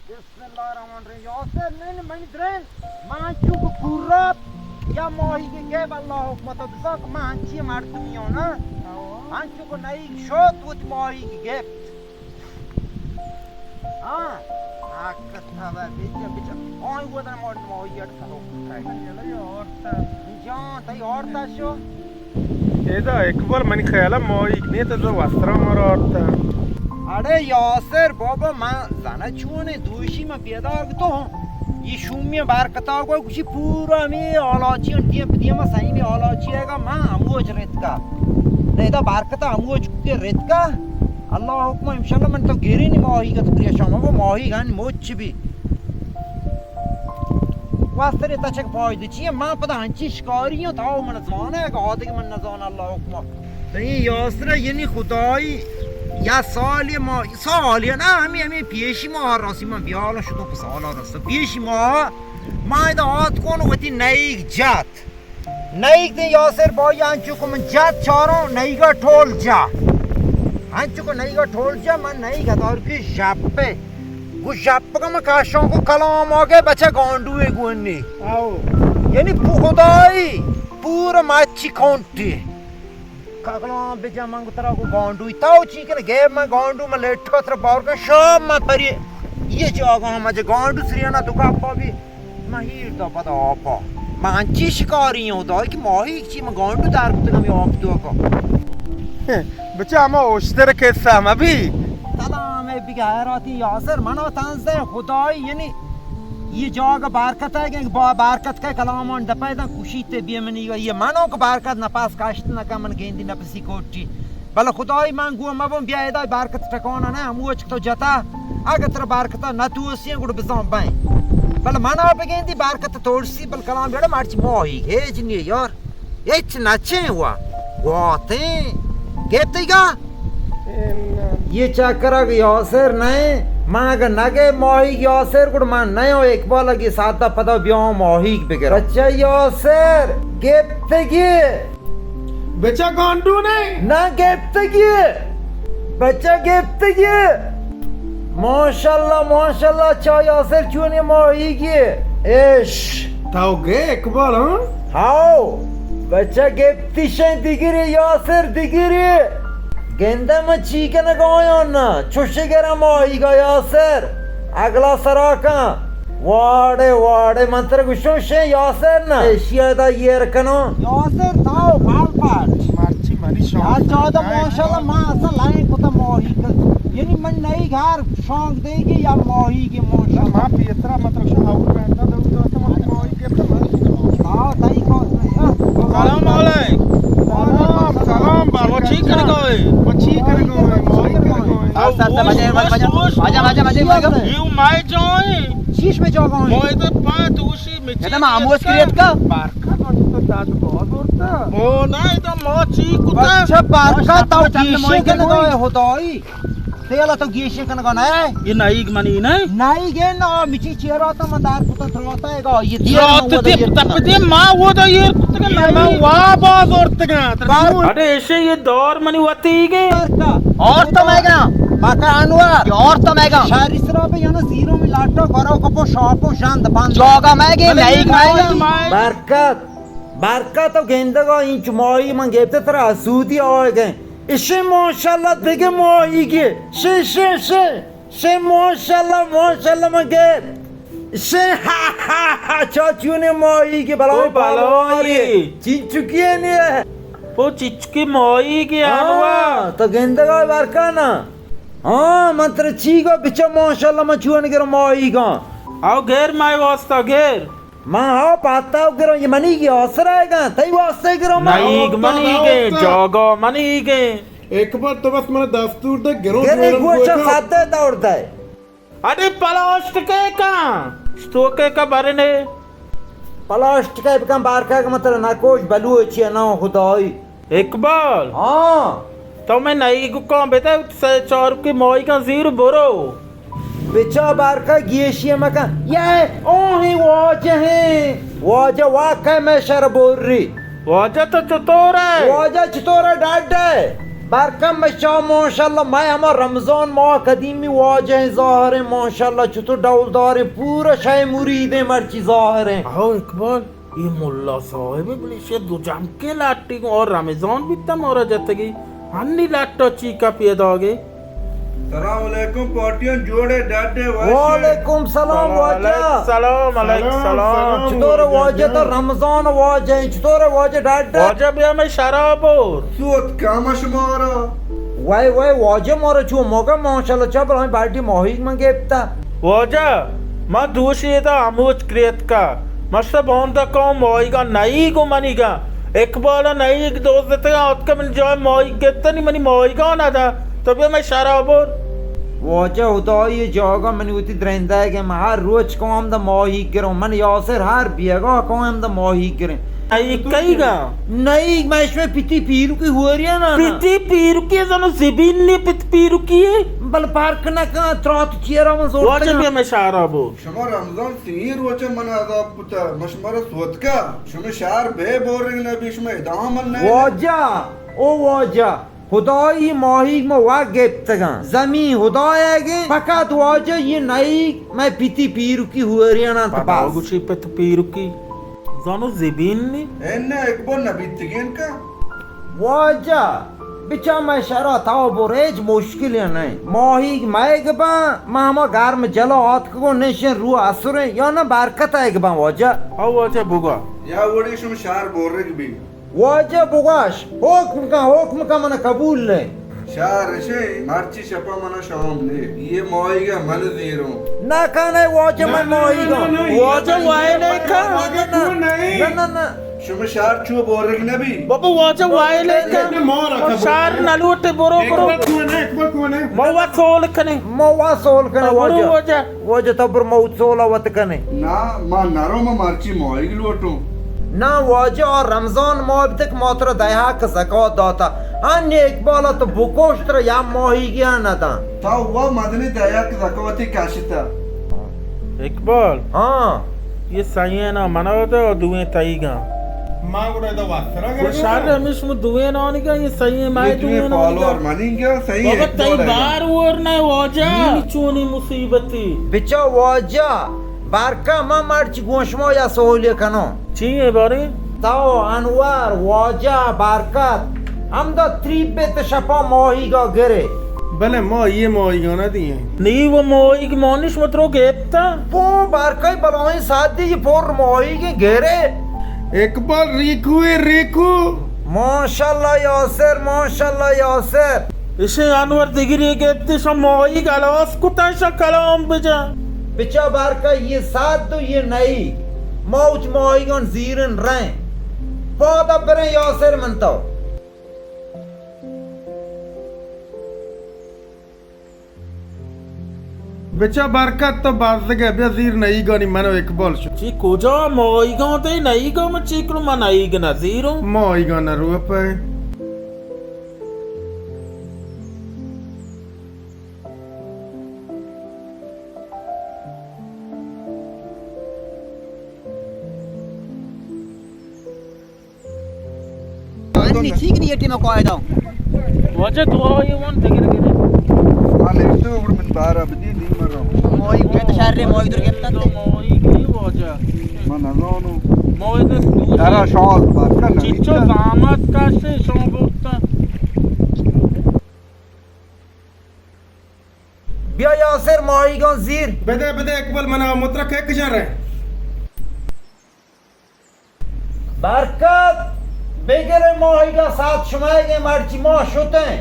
بسم اللہ الرحمن الرحیم۔ یاسر، نہ، نہ، منی درین، من چوک پورا یا ماہیگ گیب، اللہ حکمت بزاں کہ من انچی مردمی ہوں نا۔ انچو کہ نئیگ شد وتی ماہیگ گیبت۔ ہاں، حق تھا بچا، بچا۔ آئی ودا ماہیگ اٹ کرو۔ جان، تئی آرتا شو؟ ادا اقبال، منی خیالا ماہیگ نیت، ادا وسترا مارا آرتا۔ اڑے یاسر بابا، من زاناں چونیں دوشی من پیداگ تو۔ یہ شومی برکتا گو گوشی پورا ہمے آلاچی انت، دیم پہ دیم سہی ہمے آلاچی ہے گا، من ہموچ رتکا۔ نہ ادا برکتا ہموچ کے رتکا۔ اللہ حکم، انشاءاللہ من تو گرینی ماہیگ تو پریشان مبو، ماہیگ ہن مچ بی۔ واسطے تچک پائدہ چیئے؟ من پدا انچی شکاری ہوں، تاو من زانہ، اگہ آدگہ من نزانہ، اللہ حکمہ۔ تئی یاسرہ یعنی خدائی یا سالی ما، سالی نا، ہمیں، ہمیں پیشی ما راسی من بیالا شتو پہ سالا رسا۔ پیشی ما، ما ادا آت کون وتی نئیگ جات۔ نئیگ دیں یاسر بائی انچو کہ من جات چاروں، نئیگا ٹول جا۔ انچو کہ نئیگا ٹول جا، من نئیگ ہدار کی ژپے۔ گو ژپگا من کاشاں کو کلام آگے بچہ گانڈوے گونی۔ آؤ۔ یعنی پو-، خدائی پورا مچی کونٹی۔ کلام بجا من گو ترا گو گانڈوی۔ تاو چی کنے گیب من گانڈو من لیٹ کا ترا بار کن شام من پری۔ یہ جاگہ ہم مجھے گانڈو سریانا دکا پا بھی۔ من ہیر دا پدا آپا۔ من انچی شکاری ہوں دا کہ ماہی چی من گانڈو دار کتگ ہمیں آپ تو کا۔ بچہ ہما اشتر قصہ ہم ابھی۔ سلام اے بگہ حیراتی یاسر، منا تنزہ خدائی یعنی یہ جاگہ بارکت ہے کہ با-، بارکت کا کلامان دپے دا خوشی تے بی منی گا۔ یہ منو کہ بارکت نپاس کاشت نکا من گیندی نپسی کوٹی۔ بلے خدائی من گو مبوں بیا ادا بارکت ٹکانا نہ ہموچ تو جتا۔ اگہ ترا بارکتا نہ توسیاں گڑ بزان بائیں۔ بلے منا بگیندی بارکت توڑسی بل کلام جڑا مرچی ماہی ہیچ نیے یار۔ ہچ نچیں وا گواتیں گپتگا۔ یہ چکر اگہ یاسر نئے، من اگہ نگے ماہیگ یاسر گڑ من نیاں اقبال اگہ ساعتا پدا بیاں ماہیگ بگراں۔ بچہ یاسر گپتگی۔ بچہ گانڈو نئے؟ نہ گپتگی۔ بچہ گپتگی۔ ماشاءاللہ، ماشاءاللہ، چا یاسر چونی ماہیگی۔ ایش۔ تاو گئے اقبال، ہاں؟ ہاو۔ بچہ گپتی شیں دگری یاسر دگری۔ گندہ من چی کنگا آیاں نا؟ چوشی گرم ماہیگا یاسر۔ اگلا سرا کن۔ واڑے، واڑے، من ترا گوشوں شیں یاسر نا۔ ایشی ادا ایر کنوں۔ یاسر تاو پال پاٹ۔ مرچی منی شوق یار جادا نہ ہے۔ ماشاءاللہ ما اصلا لائن کتا ماہیگ۔ یعنی من نئیگ ہر شانگ دیگی یا ماہیگی ماشاءاللہ۔ ما پیترا مطلب شو ہاور بہتا دو تو تو ماہیگ گپتا من۔ ہاں، تائی کو۔ سلام علیکم۔ سلام، سلام، بابا، چی کنگا ہے؟ وہ چی کنگا ہے؟ ماہیگ کنگا ہے۔ آ، سر، سر، مزے، مزے، مزے۔ مزے، مزے، مزے، مزے۔ یہ مائے جو ہے۔ چیش میں جو ہے؟ مائے تو پانچ اوشی میں چیز ما آموز کریت کا؟ بارکا تو تو داد بہت ورتا۔ او، نہیں تو ما چی کتا؟ اچھا، بارکا تو گیشے کنگا ہے، خدائی۔ تیلا تو گیشیں کنگا نہ ئے؟ یہ نئیگ منی نہ؟ نئیگ ئے نا، مچی چیرا تو من دار کتا تروتا ہے گا۔ یہ دیر رات من تے ودا تپ دے ما ودا ایر کتگا نہ ما وا باز اورتگا۔ اڑے ایشے یہ دور منی وتی گے۔ اور تو میں گا۔ مکہ انور۔ یہ اور تو میں گا۔ شہری سرا پہ یعنی زیرو میں لاٹا گرو کپو شاپو شاند بند۔ جوگا میں گے، نئیگ میں گا۔ برکت۔ برکت تو گندگا، اینچ ماہی من گپتے ترا سودی آئے گئے۔ اشے ماشاءاللہ دگہ ماہیگے۔ شے، شے، شے۔ شے ماشاءاللہ، ماشاءاللہ من گپت۔ شے، ہا، ہا، ہا، چاچونے ماہیگے بلائی او بلائی۔ پالواری۔ چنچکی ہے نہیں ہے۔ او چچکی ماہیگے ہاں، آنوا۔ تو گندگا برکانا۔ ہاں، من ترا چی گو بچا ماشاءاللہ من چون گرو ماہیگا۔ او گیر مائے واسطہ گیر۔ من ہاو پاتا گروں، یہ منی گی آسر آئے گا، تئی واسطے گروں من۔ نئیگ منی گے، جاگا منی گے۔ اکبر تو بس من دستور دے گروں گرے جوڑن گوچا گوچا۔ ساتے دور دے۔ اڑے پلاسٹکے کا، اشتوکے کا برنے۔ پلاسٹکے بکن بارکا کہ من ترا نکوش بلوچی نہ خدائی۔ اقبال۔ ہاں۔ تو میں نئیگکاں بدے، سے چارکی ماہیگاں زیر برو۔ بچا بارکا گیشی مکن۔ یہ اوہیں واجہ ہیں۔ واجہ واقعی میں شر بوری۔ واجہ تو چطور ہے؟ واجہ چطور ہے، ڈاڈ ہے؟ برکت مشا، ماشاءاللہ، مئے ہما رمضان ماہ قدیمی واجہ ہیں ظاہر ہیں، ماشاءاللہ، چطور ڈولدار ہیں، پورا شے مرید ہیں، مرچی ظاہر ہیں۔ ہو اقبال، یہ ملا صاحب بلے شے دو جمکے لاٹی گوں اور رمضان بیتا مارا جتگی، ہنی لاٹا چیکا پیدا گے۔ سلام علیکم پارٹیاں، جوڑے ڈاڈے وش؟ وعلیکم سلام واجہ۔ سلام علیکم، سلام۔ چطور واجہ؟ تو رمضان واجہ ہیں، چطور واجہ ڈاڈے؟ واجہ بیا میں شراب اور سوت کم شمارا۔ وای وای واجہ مارا چو موگا ماشاءاللہ چا بلاہیں باڈی ماہیگ من گپتا۔ واجہ، ما دوشی ادا ہموچ کریتکا۔ مشتا باندا کاؤں ماہیگا نئیگ و منیگا۔ اقبالا نئیگ دوزتگا آتکا من جای ماہیگ گپتنی منی ماہیگا ندا۔ تو بیا میں شراب اور۔ واجہ خدائی جاگا منی وتی درندہ گے، من ہر روچ کاؤں ہمدا ماہیگ گروں۔ من یاسر ہر بیگا کاؤں ہمدا ماہیگ گریں۔ ای کئی گا؟ نئی، میں شمے پتی پیروکی ہوریا نا۔ پتی پیروکی زنو زبین نی پت پیروکی۔ بل پارک نہ کن، ترات چیرا من زور واجہ بیا میں شارا بو۔ شما رمضان سین روچ من عذاب کتا، مشمارا سوتکا۔ شما شار بے بورنگ نہ بی، شما ادام من نہ۔ واجہ، او واجہ، خدائی ماہیگ ما وا گپتگاں۔ زمین خدایگیں، فقط واجہ یہ نئیگ میں پتی پیروکی ہوریانا تو بس۔ گوشی پت پیروکی۔ زانو زبین نی؟ اے نہ اقبال نہ بیتگین کا؟ واجہ، بچا میں شرا تاو بور ہیچ مشکل نہ۔ ماہیگ مئیگ باں، ما ہما گرم جلا آتکگو نشن رو اسریں یا نہ برکت ایگ باں واجہ۔ او واجہ بگا۔ یا وڑی شم شار بورگ بی۔ واجہ بگاش، حکم کن، حکم کن، من قبول نہ۔ شار اشے، مرچی شپا منا شام نے۔ یہ ماہیگا من زیروں۔ نہ کنے واجہ من ماہیگا۔ واجہ وائے نے کا۔ نہ، نہ، نہ۔ شما شار چو بورگ نبی۔ بابا واجہ وائے نے کا۔ شار نہ لوٹے، برو، برو۔ موا سول کنے۔ موا سول کنے برو واجہ۔ واجہ۔ واجہ تو بر موت سولا وت کنے۔ نا، ما نرو، ما مرچی ماہیگ لوٹوں۔ نا واجہ، آ رمضان ماہ بتک ما ترا دہک زکات داتا۔ ہن اقبالا تو بکوش ترا یا ماہیگیا نداں۔ تا وا مدنی دہک زکاتی کشتا۔ اقبال۔ ہاں۔ یہ سئییں نا منا دے اور دوئیں تئیگاں۔ ما گڑا دا واسرا گڑا گڑا۔ شر ہمیش مو دوئیں نانی کا، یہ سئییں مائے یہ دوئیں دوئیں نانی کا۔ پالوار منی کا، سئییں بابا تئی بار اور نہ واجہ۔ یہ چونی مصیبتی۔ بچا واجہ، بارکا ما مرچی گوشما یا سولی کنو۔ چی ہے بارے؟ تو انور، واجہ، برکت، ہمدا تریب بیت شپا ماہیگا گرے۔ بلے ما یہ ماہیگا نہ دیئے۔ نی وہ ماہیگ مانش مترو گپتا۔ پو برکائی بلائیں سادی یہ پر ماہیگی گرے۔ اقبال ریکو ہے، ریکو۔ ماشاءاللہ یاسر، ماشاءاللہ یاسر۔ اشے انور دگری گپتی شو ماہیگ ہلاس کتا شو کلام بجا۔ بچا بارکا یہ ساد و یہ نئی۔ موج ماہیگان زیرن رئیں۔ پادا بریں یاسر من تو۔ بچا برکت تو بازگے بیا زیر نئیگانی من و اقبال شو۔ چی کجا ماہیگان تے نئیگا من چی کنو من نئیگ نہ زیروں۔ ماہیگان نہ رو پہ۔ آنی ٹھیک نہیں ہے ٹیم قاعدہ۔ واجہ دعا یہ وان دگر گرے۔ آ لیٹو گڑ من بارا بدی نی مرو۔ موئی گیت شہر رے موئی در گپتا تے۔ موئی کی واجہ۔ من نزانو۔ موئی در دو۔ ترا شال بار کن۔ چچو زامات کاشے شما بوتا۔ بیا یاسر ماہیگان زیر۔ بدے، بدے اقبال منا مترک ہے کجا رہے۔ برکت، بگرے ماہیگا سات شمائیگے مرچی ما شتیں۔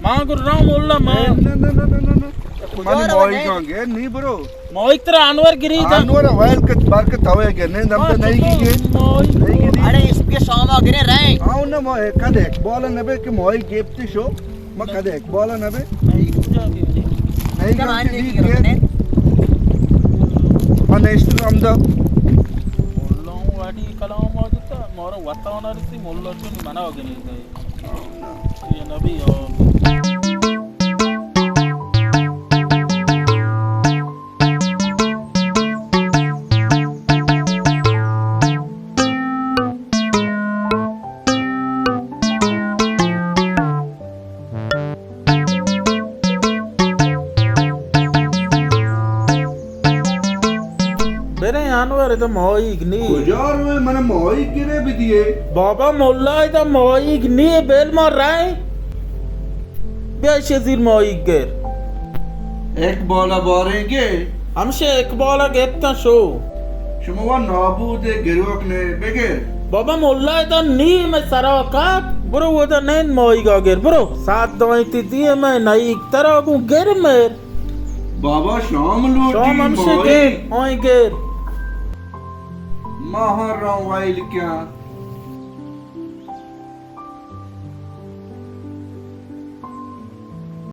ما گرام اللہ ما۔ نہ، نہ، نہ، نہ، نہ، نہ۔ کجا منی رو ماہیگاں گے، نی برو۔ ماہیگ ترا انور گری دا۔ انور ویل کت بار کت ہوئے گے، نہ، نم تو نہیں کی گے۔ ماہیگ۔ نہیں کی دی۔ اڑے اس پہ شاما گرے رہے۔ ہاں، نہ، ما کد اقبال نبے کہ ماہیگ گیپتی شو۔ ما کدے اقبال نہ بے۔ نہیں کجا بھی نہیں۔ نہیں کدے کرتے نہیں دی کرتے۔ کے۔ ما نیشتر ہمدا۔ اللہ واڑی کلام آ جتا۔ مارا وتا نہ رسی، مولا چون منا گنے دے۔ یہ نبی ہو۔ برے انور، ادا ماہیگ نی۔ کجا روئے؟ من ماہیگ گرے بدیے۔ بابا مولا، ادا ماہیگ نی، بیل ما رائے۔ بیا ایشی زیر ماہیگ گر۔ اقبالا باریں گے۔ ہمشے اقبالا گپتاں شو۔ شما وا نابود گروک نے بگر۔ بابا مولا، ادا نی، میں سرا کپ۔ برو ادا نین ماہیگا گر، برو۔ سات دائیں تی دیے میں نئیگ ترا گوں گر مر۔ بابا شام لوٹی شام ہمشے ماہیگ۔ گر، آئیں گر۔ ماہا راں وائل کیا۔